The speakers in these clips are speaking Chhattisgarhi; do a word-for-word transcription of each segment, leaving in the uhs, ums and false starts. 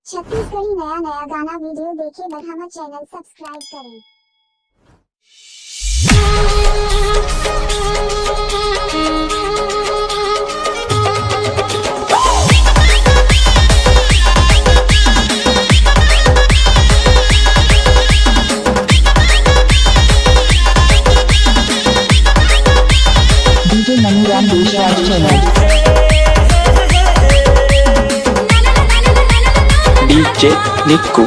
छत्तीसगढ़ी नया नया गाना वीडियो देखे बर हमर चैनल सब्सक्राइब करें। DJ Manu Ram Deshraja channel. DJ Nikku.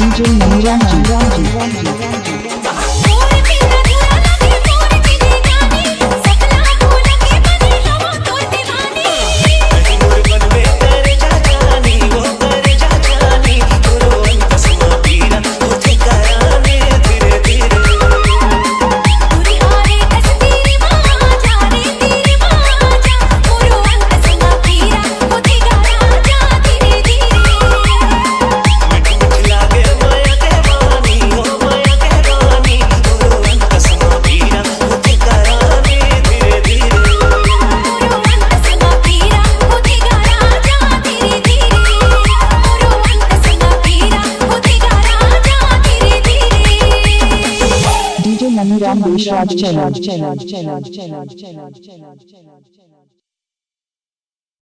DJ Manu Ram Deshraja. DJ Manu Ram Deshraja channel.